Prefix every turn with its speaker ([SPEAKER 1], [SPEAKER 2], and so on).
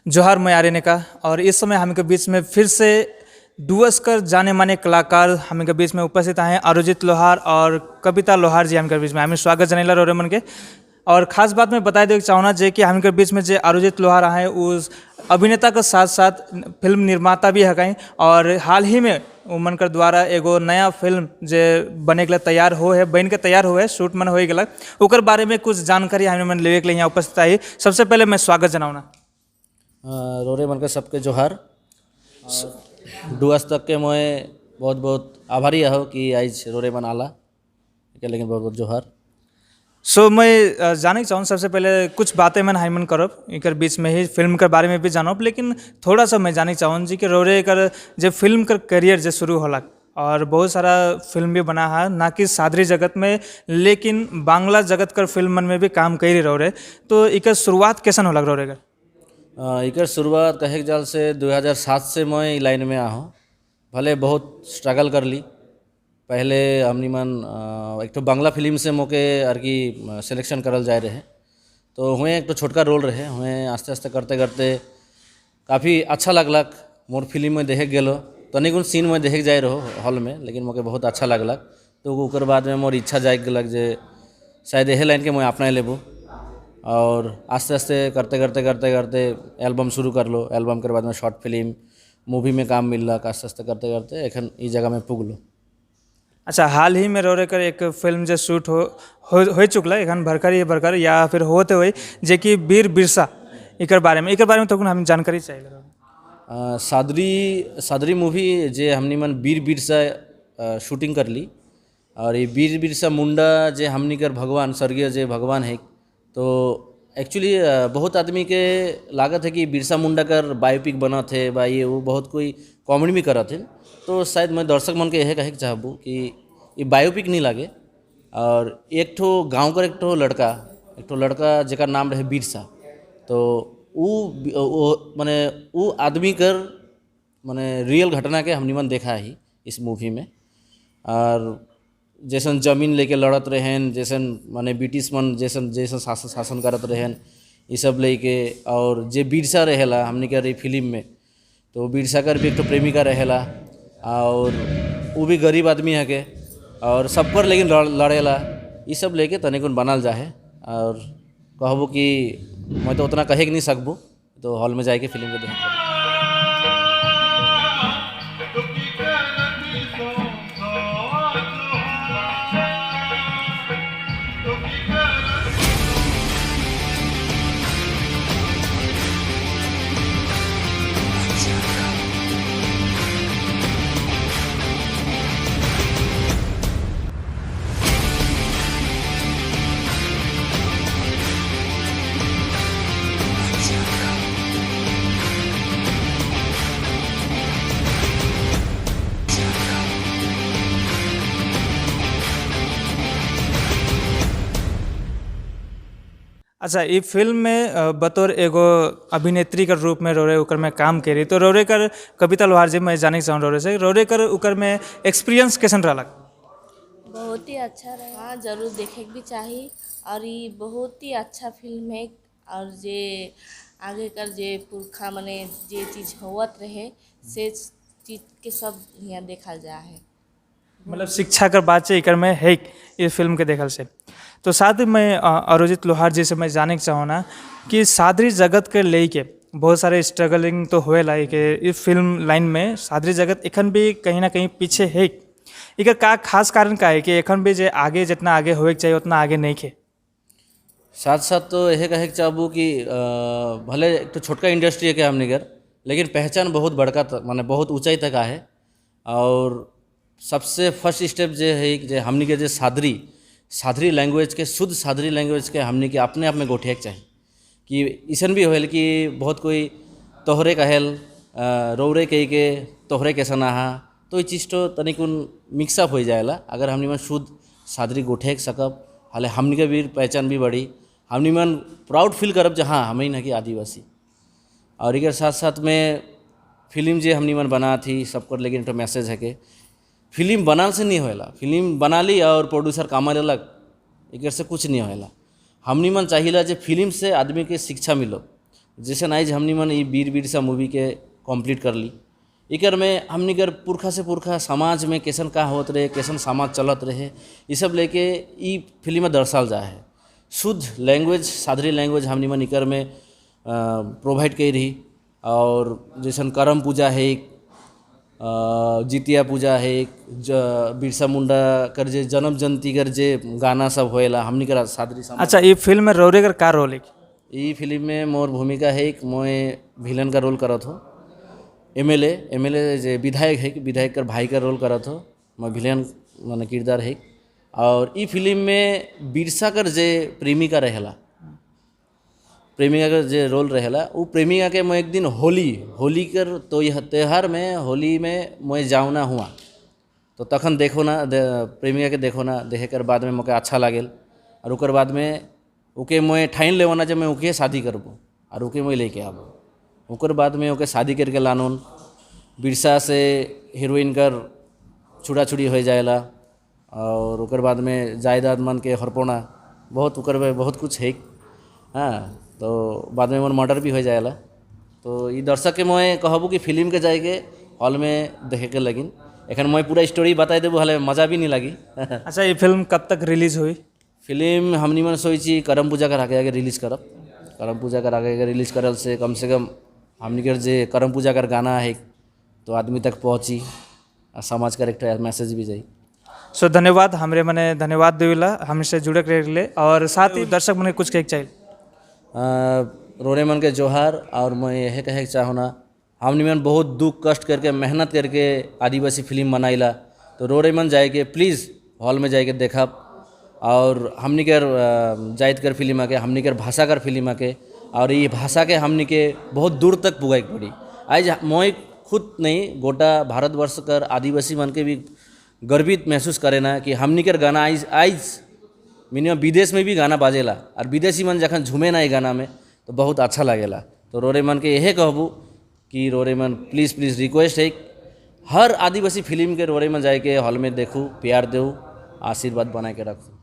[SPEAKER 1] जोहार, मैं आर्यनिका और इस समय हमके बीच में फिर से डुअर्स कर जाने माने कलाकार हमके बीच में उपस्थित आए, अरुजित लोहार और कविता लोहार जी हमके बीच में। हमें स्वागत जनेला रोरे मन के। और ख़ास बात मैं बता दे चाहूँगा जे कि हमके बीच में जे अरुजित लोहार आए, उस अभिनेता के साथ साथ फिल्म निर्माता भी हकाई और हाल ही में उमन के द्वारा एगो नया फिल्म जे बने के लिए तैयार हो है, बन के तैयार हो है, शूट मन हो गलक, ओकर बारे में कुछ जानकारी हमें मन लेवे के लिए यहाँ उपस्थित आई। सबसे पहले मैं स्वागत जनाऊना।
[SPEAKER 2] रोरे मन के सबके जोहार। डुअर्स तक के मैं बहुत बहुत आभारी हो कि आज रोरे मन आला के, लेकिन बहुत बहुत जोहार।
[SPEAKER 1] सो मैं जाने के चाहूँ, सबसे पहले कुछ बातें मैं हाइमन करब, एकर बीच में ही फिल्म के बारे में भी जानब, लेकिन थोड़ा सा मैं जाने चाहूँ जी कि रोरे कर जे फिल्म कर करियर जे शुरू होला और बहुत सारा फिल्म भी बना है, ना कि सादरी जगत में लेकिन बांग्ला जगत कर फिल्म मन में भी काम करी रोरे, तो एकर शुरुआत कैसन होला रोरे कर?
[SPEAKER 2] एकर शुरुआत कहे के जाल से 2007 से मैं ई लाइन में आहूँ। भले बहुत स्ट्रगल कर ली। पहले हमनी मन एक तो बांग्ला फिल्म से मोके are की सिलेक्शन करल जाए रहे, तो हुए एक तो छोटका रोल रहे। हुए आस्ते आस्ते करते करते काफ़ी अच्छा लगलक। मोर फिल्म में देखे गेलो, तनिक सीन में देखे जाए रहो हॉल में, लेकिन मोके बहुत अच्छा लगलक। तो ओकर बाद में मोर इच्छा जाग गलक जे शायद यही लाइन के मैं अपना लेबो और आस्ते आस्ते करते करते करते करते एल्बम शुरू कर लो। एल्बम के बाद में शॉर्ट फिल्म, मूवी में काम मिललक। आस्ते आस्ते करते करते एखन ई जगह में पुगलो।
[SPEAKER 1] अच्छा, हाल ही में रोरे कर एक फिल्म जे शूट हो चुकल है एखन भरकर भरकर या फिर होते हुए, जे कि वीर बिरसा, एकर बारे में तो हम जानकारी चाहिए।
[SPEAKER 2] सादरी सादरी मूवी जे हमनी मन वीर बिरसा शूटिंग कर ली और ये वीर बिरसा मुंडा जे हमनी कर भगवान, स्वर्गीय जे भगवान है, तो एक्चुअली बहुत आदमी के लागत है कि बिरसा मुंडा कर बायोपिक बनत है बा ये वो, बहुत कोई कॉमेडी भी करत है। तो शायद मैं दर्शक मन के यह कहे के चाहबू कि ये बायोपिक नहीं लागे और एक ठो गाँव कर एक ठो लड़का जेकर नाम रहे बिरसा, तो ऊ वो माने ऊ आदमी कर माने रियल घटना के हमनी मन देखा ही इस मूवी में। और जैसन जमीन लेके लड़त रहेन, जैसन माने ब्रिटिश मन जैसन जैसन शासन शासन करत रहेन, ये सब लेके। और जे बिरसा रहेला हमनी के फिल्म में, तो बिरसा कर भी एक ठो प्रेमिका रहेला और वो भी गरीब आदमी है के और सब पर लेकिन लड़ेला। ये सब लेके तनिकुन बनल जाहे और कहबो कि मैं तो उतना कहे के नहीं सकबो, तो हॉल में जाके फिल्म के देख।
[SPEAKER 1] अच्छा, ये फिल्म में बतौर एगो अभिनेत्री के रूप में रोरे ओकर में काम करी, तो रोरे कर कविता लोहार जी, मैं जाने चाहूँ रोरे से, रोरे कर ओकर में एक्सपीरियंस कैसन रहलक?
[SPEAKER 3] बहुत ही अच्छा रहे। हाँ, ज़रूर देखे के भी चाही और ये बहुत ही अच्छा फिल्म है और जे आगे कर जे पुरखा मने जे चीज़ होवत रहे, से चीज़ के सब यहाँ देखल जा है।
[SPEAKER 1] मतलब शिक्षा कर बात छै एकर में है ये फिल्म के देखल से। तो साथ ही मैं अरुजित लोहार जी से मैं जाने के चाहूँ ना कि सादरी जगत के लेके बहुत सारे स्ट्रगलिंग तो होएला के इस फिल्म लाइन में सादरी जगत एखन भी कहीं ना कहीं पीछे है। एकर का खास कारण का है कि एखन भी जे आगे जितना आगे होए के चाहिए उतना आगे नहीं खे?
[SPEAKER 2] साथ साथ तो यह कहे के चाहबू कि भले एक तो छोटका इंडस्ट्री है के हमनी कर, लेकिन पहचान बहुत बड़का तक, माने बहुत ऊंचाई तक आहे। और सबसे फर्स्ट स्टेप जे है जे हमनी के जे सादरी सादरी लैंग्वेज के, शुद्ध सादरी लैंग्वेज के हमनी के अपने आप में गोठिए के चाही कि ऐसन भी होल कि बहुत कोई तोहरे कहेल, रौरे कही के तोहरे कैसन आहा, तो ये चीज़ तो तनिकुन मिक्सअप हो जाएला। अगर हमनी में शुद्ध सादरी गोठे के सकब हाले हमनी के भी पहचान भी बढ़ी, हमनी मन प्राउड फील करब जे हाँ, हम ही कि आदिवासी। और एकर साथ साथ में फिल्म जे हमनी मन बना थी सबको, लेकिन एक मैसेज है के फिल्म बनाल से नहीं होएला। फिल्म बना ली और प्रोड्यूसर कामा लेलक, एकर से कुछ नहीं होएला। हमनी मन चाहिला जे फिल्म से आदमी के शिक्षा मिलो। जैसे आइज हमनी मन ई वीर बिरसा मूवी के कंप्लीट कर ली। एकर में हमनी कर पुरखा से पुरखा समाज में कैसन का होत रहे, कैसन समाज चलत रहे, ये सब लेके ई फिल्म में दर्शाल जा है। शुद्ध लैंग्वेज, सादरी लैंग्वेज हमनी मन एकर में प्रोवाइड करी रही। और जैसन करम पूजा है, जितिया पूजा है, बिरसा मुंडा कर जे जन्म जयंती कर जे गाना सब होएला हमनी कर सादरी समाज।
[SPEAKER 1] अच्छा, ये फिल्म में रौरे कर का रोल है?
[SPEAKER 2] ई फिल्म में मोर भूमिका है, मैं विलन का रोल करत हो। एमएलए जे विधायक है, विधायक कर भाई का रोल करत हो, मैं विलन माने किरदार है। और ई फिल्म में बिरसा कर जे प्रेमिका रहेला, प्रेमिका का जे रोल रहेला, वो प्रेमिका के मैं एक दिन होली होली कर तो यह त्यौहार में होली में मैं जाऊँ ना हुआ तो तखन देखो ना प्रेमिका के देखो ना, देखे कर बाद में मोके अच्छा लागेल और ओकर बाद में ओके मैं ठान लेवो ना जे मैं ओके शादी करबो और ओके मैं लेके आबो। ओकर बाद में ओके शादी करके लानोन, बिरसा से हीरोइन कर छुड़ा छुड़ी हो जाएला और ओकर बाद में जायदाद मन के हरपोना बहुत ओकर में बहुत कुछ है। हाँ, तो बाद में मोर मर्डर भी हो जाएला। तो ये दर्शक के मैं कहबो कि फिल्म के जाके हॉल में देखे के लगिन। एखन मैं पूरा स्टोरी बताई देबो, हले मजा भी नहीं लगी।
[SPEAKER 1] अच्छा, ये फिल्म कब तक रिलीज हुई?
[SPEAKER 2] फिल्म हमनी मन सोची करम पूजा कर आगे आगे रिलीज करब। करम पूजा कर आगे आगे रिलीज करल से कम से कम हमनी के जे करम पूजा कर गाना है तो आदमी तक पहुँची और समाज का एक मैसेज भी जाई।
[SPEAKER 1] सो धन्यवाद, हमरे मने धन्यवाद देविला हमसे जुड़े के लिए। और साथ ही दर्शक मने कुछ कहे चाहिए?
[SPEAKER 2] रोने मन के जोहार। और मैं यह कहे चाहो ना, हमनी मन बहुत दुख कष्ट करके मेहनत करके आदिवासी फिल्म बनाइला, तो रोरे मन जाए के प्लीज़ हॉल में जाके देखब। और हमनी के जाइत कर फिल्म आके, हमनी के भाषा कर फिल्म आके, और ये भाषा के हमनी के बहुत दूर तक पुगाई पड़ी। आज मैं खुद नहीं, गोटा भारतवर्ष कर आदिवासी मन के भी गर्वित महसूस करे ना कि हमनी के गाना आज आज मिनिमम विदेश में भी गाना बाजेला और विदेशी मन जखन झूमे ना ये गाना में तो बहुत अच्छा लगेला। तो रोरे मन के यह कहबू कि रोरे मन प्लीज़ प्लीज़ रिक्वेस्ट है, हर आदिवासी फिल्म के रोरे मन जाए के हॉल में देखूँ, प्यार देऊ, आशीर्वाद बना के रखूँ।